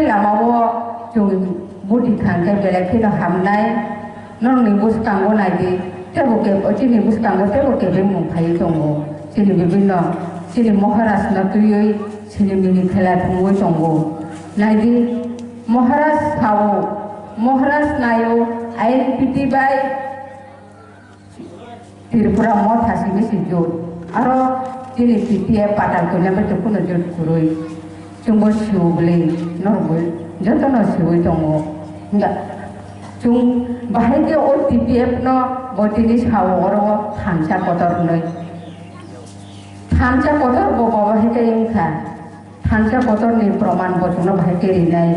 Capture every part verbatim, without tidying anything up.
Lama o chwng budi thang khe belai kheno hamnai. Norokni bwskango nai di, teibo ke-, chini bwskango teibo kebengmung phaiwi tongo. Chini bibhinno, chini Maharaj no twiwi sini mini khela thumwi tongo. Nai di, Maharaj sao, Maharaj naio, I N P T bai Tripura Motha simi si jut. Aro chini T P F patal koina bai to kuno jut kwrwi. Chwngbo sio bwlwi, norokbo jotono siwi tongo. Hwnba chwng bahai khe o T P F no bo tini sao oro thansa kotor hwnwi. Thansa kotor bo bo bahai khe wngkha. Thansa kotorni proman bo chwngno bahai khe rinai.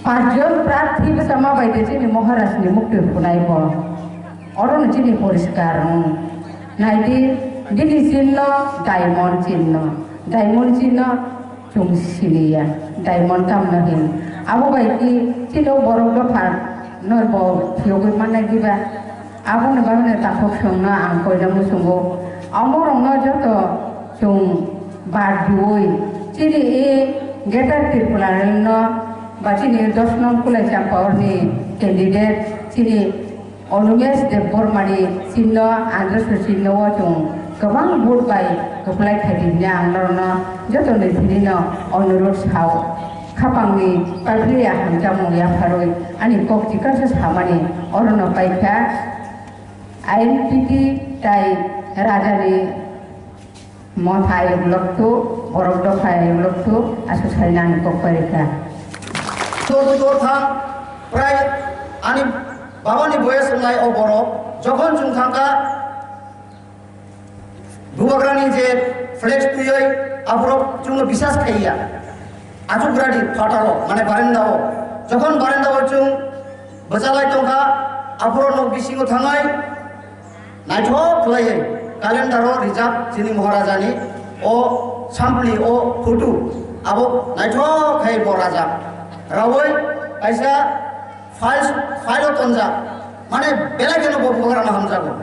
Panchjon prarthi bwsa ma bai de chini Maharajni muktwi phunai bo. Orono chini poriskar wng. Nai di, bini chinno diamond chinno. Diamond chinno chwng siniya. Diamond tamno hin. Abo bai ki chini o borok dopha no bo phiyogwi mannai diba? Aboni bagwino takhuk songno ang koina muchungo. Omorokno joto chwng bad diwi chini e Greater Tipraland no ba chini dos nong Kulai Champaorni candidate chini Anumesh Debbarmani chinno, Andhra Sachinno o chwng kwbang vote bai kwplai khaidi hwnwi ang norokno joto ni thani no onurudh sao. Khapangni paipli ya hamjakmung yapharwi ani kok chikasa samani orono paikha. I N P T tai rajani motha ayuk loktu, borok dopha ayuk loktu, aswk sai nang kok pairikha. Dor dor thang, prai ani babani boyes wngnai o borok, jokhon chwng thangkha, Bubagrani je flex twiwi aborok chwngno bisas khaiya. Achukrani phataro, mane barendao. Jokhon barendao chwng bwchalai tongkha, aphuru nok bisingo thangai naithok khlaiwi calendaro rijak chini Maharajani o sampli o photo abo naithok khai bo rajak. Rawi kaisa file, file o tonjak. Mane belai kheno bo Bubagrano hamjago.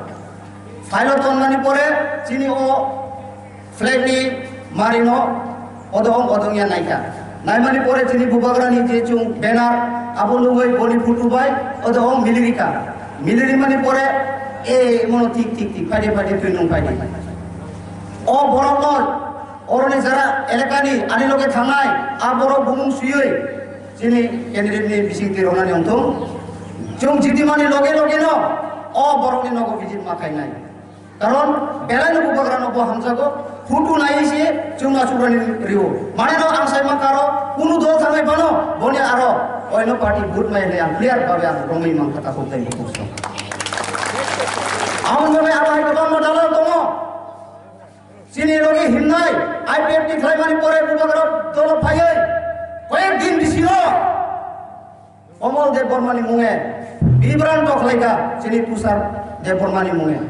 File o tonmani pore chini o flag ni marino odong odong ya naikha. Naimani pore chini Bubagrani je chwng banner abo nugwi boni photo bai odong milirikha. Milirimani pore e mono tik tik tik phaidi phaidi twi nung phaidi. O borokno oroni jara elekani ani loge thangnai a borok bumung swiwi chini candidate ni bising twi ronani wngthung. Chwng jitimani loge loge no o borokni nogo visit ma khainai. Karon belai no Bubagrano bo hamjago, photo nai se chwng achukrani rio. Mane no ang sai mankha aro kunu dol thangai phano boni aro oino party vote mai hinwi ang clear bhabe ang romwi mankha takhuk tei bukhuk song. Amoni bagwi aro hai kwbangma dalal tongo. Chini logi himnai I P F T khlaimani pore Bubagra dolo phaiwi koyek din bisingo Komol Debbarmani munge bibranto khlaikha chini Tushar Debbarmani munge.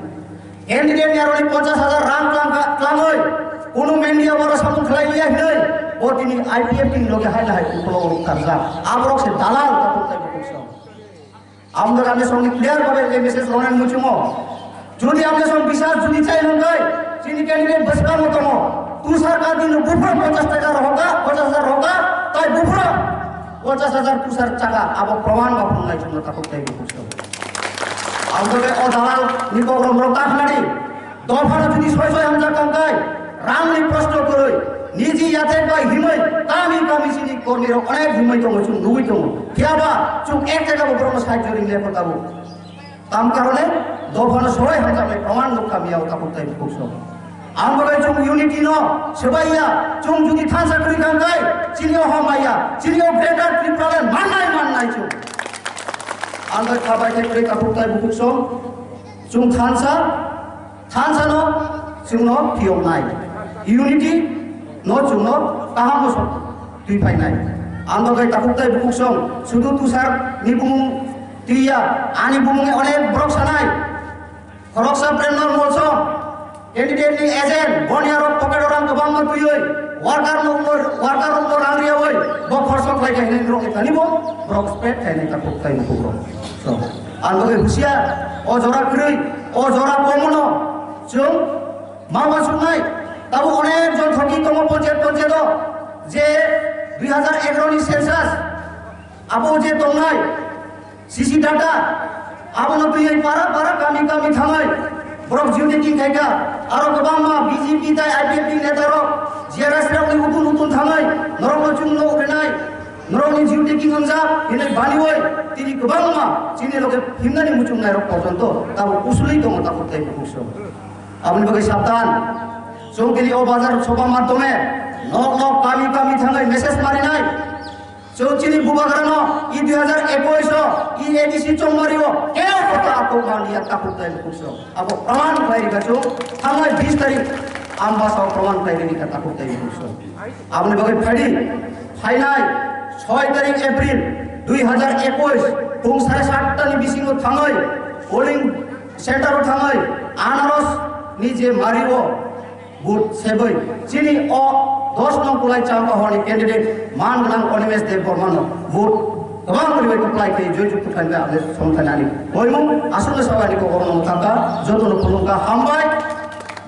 Candidate ni aroni ponchash hajar rang tlang kha, tlangwi kunu media boro samung khlai liya hinwi bo tini I P F T ni loge hai lahai uklo tarjak. Aborok se dalal takhuk tei bukhuk song. Amdok amne song ni clear bhabe ei message ronan muchungo. Jodi amne song bisas jodi chai hwnkhai, chini candidate bwskango tongo. Tushar Kandi no buphuru ponchash taka rohoka, ponchash hajar rohoka, tai buphuru ponchash hajar Tushar chaka abo proman ba phungnai chwngno takhuk tei bukhuk song. Amdok o dalal ni program rok ta khnadi. Dophano jodi soi soi hamjak tongkhai, rangni proshno kwrwi, niji yathek bai himwi, kami kami chini kormirok onek himwi tongo, chwng nugwi tongo. Phiyaba chwng ek jaga bo borokno sahajyo ringle pho tabuk. Tam karone dophano soi hamjaknai proman nuk kami yao tabuk tai bukhuk song. Ang bagwi chwng unity no swbaiya, chwng jodi thansa kwrwi kangkhai, chini o hamaiya, chini o Greater Tipraland mannai mannai chwng. Ang bai khabai khe kwrwi tabuk tai bukhuk song, chwng thansa, Thansa no chwngno phiyoknai. Unity no chwngno kaham bwswk twi phainai. Ang bagwi takhuk tai bukhuk song, sudu Tushar ni bumung twiya, ani bumung onek borok sanai. Khoroksa Premlal Molsom, candidate ni agent, boni arok pocket o rang kwbangma twiwi, worker no, worker no rang riyawi, bo khorso khlai khe hinwi norok ni thani bo, borok spread khainai takhuk tai bukhuk rok. So, ang bagwi husiar, o jora kwrwi, o jora komono, Chwng ma uansuknai, tabuk onek jon thoki tongo ponchayat, ponchayat o, je Dui hazar egaroh ni census, abo je tongnai C C data, abono twiwi para para kami kami thangai borok duty king khaikha. Aro kwbangma B J P tai I P F T ni neta rok G R S rokni utun utun thangai norokno chwng nok rinai, norokni duty king wngjak hinwi baniwi tini kwbangma chini loge himnani muchungnai rok porjonto tabuk usuli tongo takhuk tei bukhuk song. Aboni bagwi sabdan, chwng tini o bazar soba madhyome nok nok kami kami thangai message marinai. Chwng chini bubagrano e dui hazar ekush o e A D C chongmari o keo kota akhuk manliya takhuk tei bukhuk song. Abo praman khlai rikha chwng thangnai bis tarik Ambasa o praman khlai rikha takhuk tei bukhuk song. Aboni bagwi phaidi phainai soi tarik April dui hazar ekush phung sare satta ni bisingo thangwi polling center o thangwi anaros ni je mari o vote sebwi chini o dos nong kulai Champahor ni candidate man gwnang Animesh Debbarma no vote kwbang kwrwi kwplai khe joy jukti khlai khe ang somthanani koimung aswk no sabai ni kokoro no thangkha joto no khulumkha hambai.